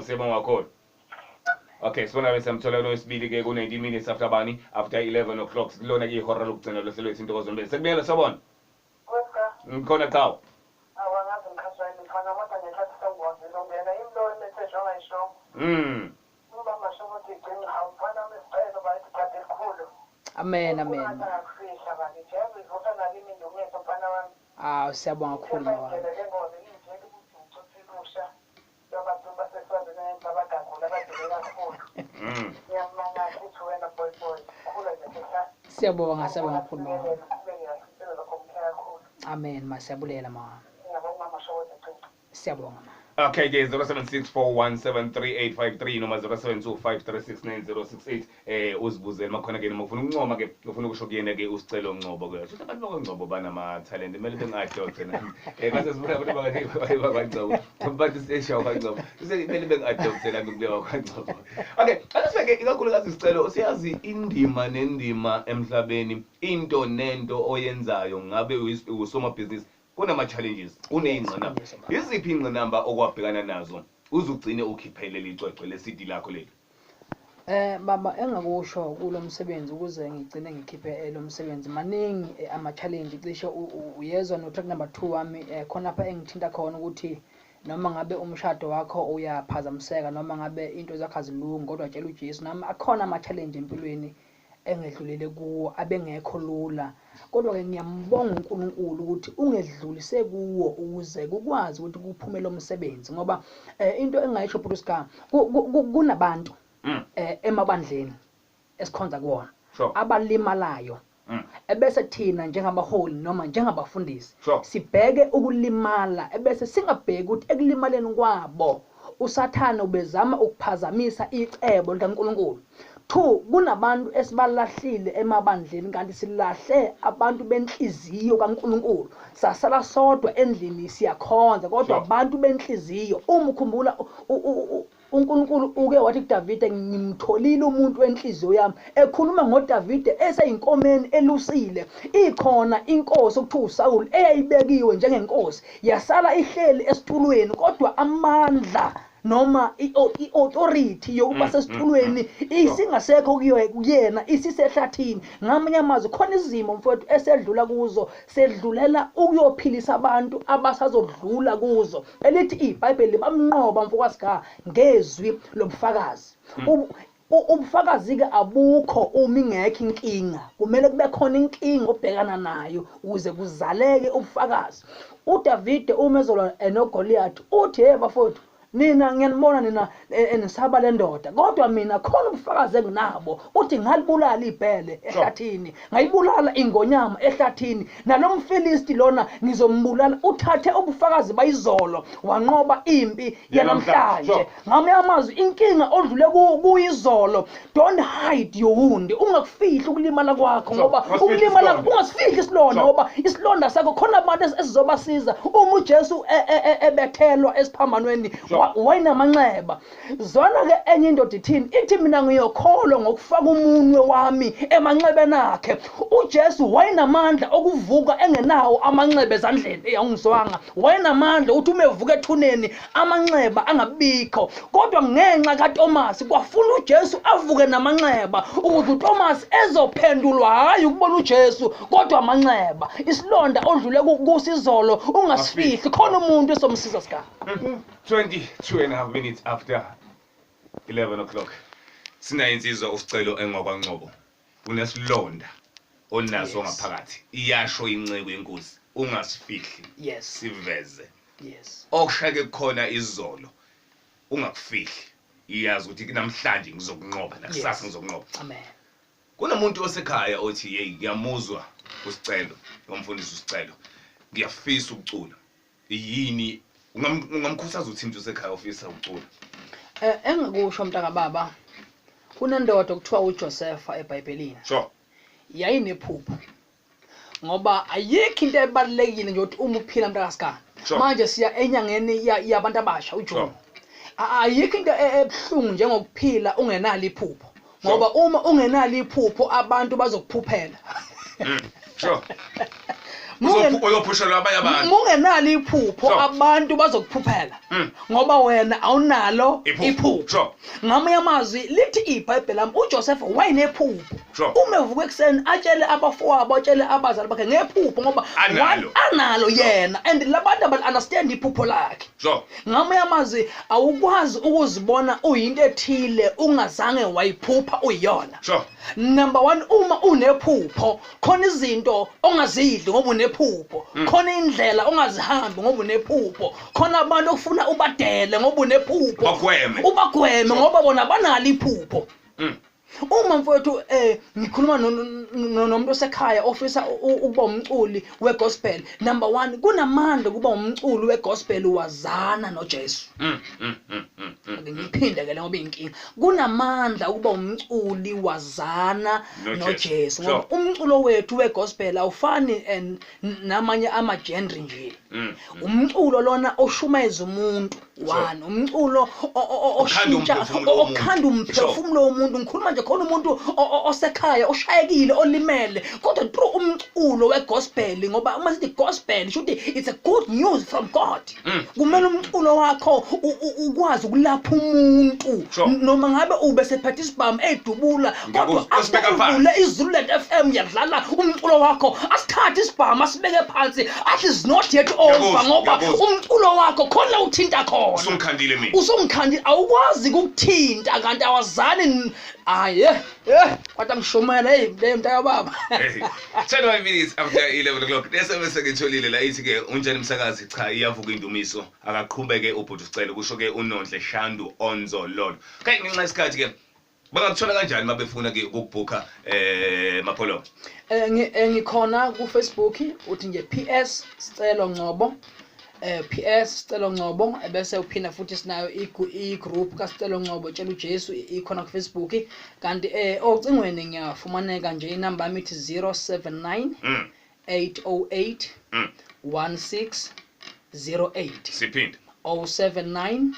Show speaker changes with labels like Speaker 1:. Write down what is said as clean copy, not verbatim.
Speaker 1: Siyabonga kakhulu. Okay, sibona bese samthola lwesibili ke ku 90 minutes after bani, after 11 o'clock. Kulona ke ihora lokugcina lohlelo lwethu Intokozo Mbele. Sekubuyela sabona. Ngikhona qhawe.
Speaker 2: Awangazi ngikhashwa yini mfana, kodwa ngesikhathi sengikwazile ukungena yimi lo message ongayishongo. Umama sho ukuthi igcina hawu mfana wami isicelo bayithi kade elikhulu.
Speaker 3: Amen, amen.
Speaker 2: Angakufihla bakithi. Yazi ivusa nakimi ndumiso mfana wami.
Speaker 3: Ah, siyabonga kakhulu mama wami.
Speaker 2: Le ngoma ingitshela ukuthi ucuthe lusha lwabantu baseSwazini abagagula abadule kakhulu. Ngiyamangala ukuthi wena boy boy khula nje sehla.
Speaker 3: Siyabonga, siyabonga kakhulu mama wami.
Speaker 2: Qhubeke kahle impilo zakho kuhle kakhulu.
Speaker 3: Amen, ma, siyabulela mama wami.
Speaker 2: Ngiyabonga mama Shokoza Cinci.
Speaker 3: Siyabonga ma.
Speaker 1: Okay ke 0764173853 noma 0725369068, uzibuzele makhona ke noma ufuna ukuncoma ke, ufuna ukusho kuyena ke uSicelo Ngcobo ke. Shuthi abantu bakwaNgcobo banama talent, kumele bengi-adopt nami. Ngase sibona abantu bakwaNgcobo, abantu sesha wakwaNgcobo. Kumele bengi-adopt nami kule wakwaNgcobo. Okay, asibheke ikakhulukazi Sicelo, siyazi indima nendima emhlabeni, into nento oyenzayo ngabe usomabhizinisi, kunama challenges, kuneyingqinamba. Iziphi ingqinamba okwabhekana nazo uzugcine ukhiphe leli cwecwe le-CD lakho leli?
Speaker 3: Baba, engakusho kulo msebenzi ukuze ngigcine ngikhiphe lo msebenzi, maningi ama challenge. Cishe uyezwa no track number 2 wami, khona lapha engithinta khona ukuthi noma ngabe umshado wakho uyaphazamiseka, noma ngabe into zakho azilungi, kodwa tshela uJesu. Nami akhona ama challenge empilweni engedlulele kuwo abengekho lula, kodwa ke ngiyambonga uNkulunkulu ukuthi ungedlulise kuwo ukuze kukwazi ukuthi kuphume lo msebenzi. Ngoba into engayisho Bruce, kunabantu emabandleni esikhonza kuwona abalimalayo, ebese thina njengabaholi noma njengabafundisi sibheke ukulimala, ebese singabheki ukuthi ekulimaleni kwabo uSathane ubezama ukuphazamisa icebo likaNkulunkulu. 2, kunabantu esibalahlile emabandleni, kanti silahle abantu benhliziyo kaNkulunkulu. Sasala sodwa endlini siyakhonza, kodwa abantu benhliziyo. Uma ukhumbula uNkulunkulu uke wathi kuDavide, ngimtholile umuntu wenhliziyo yami. Ekhuluma ngoDavide eseyinkomeni elusile, ikhona inkosi okuthiwa uSawuli eyayibekiwe njengenkosi, yasala ihleli esitulweni, kodwa amandla noma i-authority yokuba sesitulweni isingasekho kuyena, isisehlathini. Ngamanye amazwi, khona izimo mfowethu esedlula kuzo, sedlulela ukuyophilisa abantu abasazodlula kuzo. Elithi iBhayibheli bamnqoba mfowasiga ngezwi lobufakazi. Ubufakazi ke abukho uma ingekho inkinga, kumele kube khona inkinga obhekana nayo ukuze kuzaleke ubufakazi. uDavide uma ezolwa noGoliath uthi, hey bafowethu, nina ngiyanibona nina enisaba le ndoda, kodwa mina khona ubufakazi enginabo. Uthi ngalibulala ibhele ehlathini, ngayibulala ingonyama ehlathini, nalomFilisti lona ngizombulala. Uthathe ubufakazi bayizolo wanqoba impi yanamhlanje. Ngamanye amazwi, inkinga odlule kuyizolo, don't hide your wound, ungakufihli ukulimala kwakho, ngoba ukulimala ungasifihli isilonda, ngoba isilonda sakho khona abantu esizobasiza. Uma uJesu ebethelwa esiphambanweni wayinamanxeba. Zwana ke enye indoda ithini, ithi mina ngiyokholwa ngokufaka umunwe wami emanxebeni akhe. uJesu wayenamandla okuvuka engenawo amanxeba ezandleni. Eyawungizwanga, wayenamandla ukuthi uma evuka ethuneni amanxeba angabikho, kodwa ngenxa kaThomas kwafuna uJesu avuke namanxeba ukuze uThomas ezophendulwa hayi ukubona uJesu kodwa amanxeba. Isilonda odlule kusizolo ungasifihli, khona umuntu esomsiza sika.
Speaker 1: 22 and a half minutes after 11 o'clock. Sinayo insizwa uSicelo engwakwaNgcobo. Unesilonda onaso ngaphakathi. Iyasho inceku yenkosi, ungasifihli. Siveze. Okushake khona izolo ungakufihli. Iyazi ukuthi namhlanje ngizokunqoba, nakusasa ngizokunqoba.
Speaker 3: Amen.
Speaker 1: Kunomuntu osekhaya othi hey, ngiyamuzwa uSicelo, umfundisi uSicelo. Ngiyafisa ukucula. Yini ungamkhuthaza uthi umuntu osekhaya ofisa ukucula?
Speaker 3: Engakusho mntaka baba, kunendoda okuthiwa uJosepha eBhayibhelini. Yayinephupho. Ngoba ayikho into ebalulekile nje ukuthi uma uphila mntaka Sigana. Manje siya enyangeni yabantu abasha uJune. Ayikho into ebuhlungu njengokuphila ungenalo iphupho. Ngoba uma ungenalo iphupho abantu bazokuphuphela.
Speaker 1: Uyophushelwa abanye abantu.
Speaker 3: Mungenalo iphupho, abantu bazokuphuphela ngoba wena awunalo iphupho. Ngamanye amazwi lithi iBhayibheli lami, uJoseph wayenephupho. Uma evuka ekuseni atshele abafowabo, atshele abazali bakhe ngephupho, ngoba analo yena, and labantu abali-understand iphupho lakhe. Ngamanye amazwi awukwazi ukuzibona uyinto ethile ungazange wayiphupha uyiyona. Number 1, uma unephupho khona izinto ongazidli ngoba unephupho, khona indlela ongazihambi ngoba unephupho, khona abantu okufuna ubadele ngoba unephupho, ubagweme ngoba bona banalo iphupho. Uma mfowethu ngikhuluma nomuntu osekhaya ofisa ukuba umculi wegospel, number 1, kunamandla ukuba umculi wegospel wazana noJesu. Ngiphinde ke le ngoba inkinga, kunamandla ukuba umculi wazana noJesu, ngoba umculo wethu wegospel awufani namanye ama-genre nje. Umculo lona oshumayeza umuntu, one, umculo oshintsha, okhanda umphefumulo womuntu. Ngikhuluma nje khona umuntu osekhaya oshayekile, olimele, kodwa through umculo wegospel, ngoba uma sithi gospel shuthi it's a good news from God. Kumele umculo wakho ukwazi ukulapha umuntu, noma ngabe ube sephethe isibhamu edubula, kodwa asivule iZululand FM yadlala umculo wakho, asithathe isibhamu asibeke phansi, athi is not yet over, ngoba umculo wakho khona uthinta khona.
Speaker 1: Usungikhandile mina,
Speaker 3: usungikhandile, awukwazi ukukuthinta kanti awazani. Aye, kwathi ngishumela, hey le mntaka baba.
Speaker 1: 25 minutes after 11 o'clock. SMS ngitholile la ithi ke unjani msakazi, cha iyavuka indumiso, akaqhubeke ubhuti Sicelo, kusho ke uNonhle Shandu Onzololo. Okay, ngenxa yesikhathi ke bangakuthola kanjani mabefuna ke ukubhuka Mapholoba?
Speaker 3: Ngikhona ku Facebook, uthi nje PS Sicelo Ngcobo, PS Sicelo Ngcobo, bese uphinda futhi sinayo i-group kaSicelo Ngcobo tshela uJesu, ikhona ku Facebook. Kanti ocingweni ngiyafumaneka nje, inamba yami ithi 079 808 1608.
Speaker 1: Siphinde
Speaker 3: 079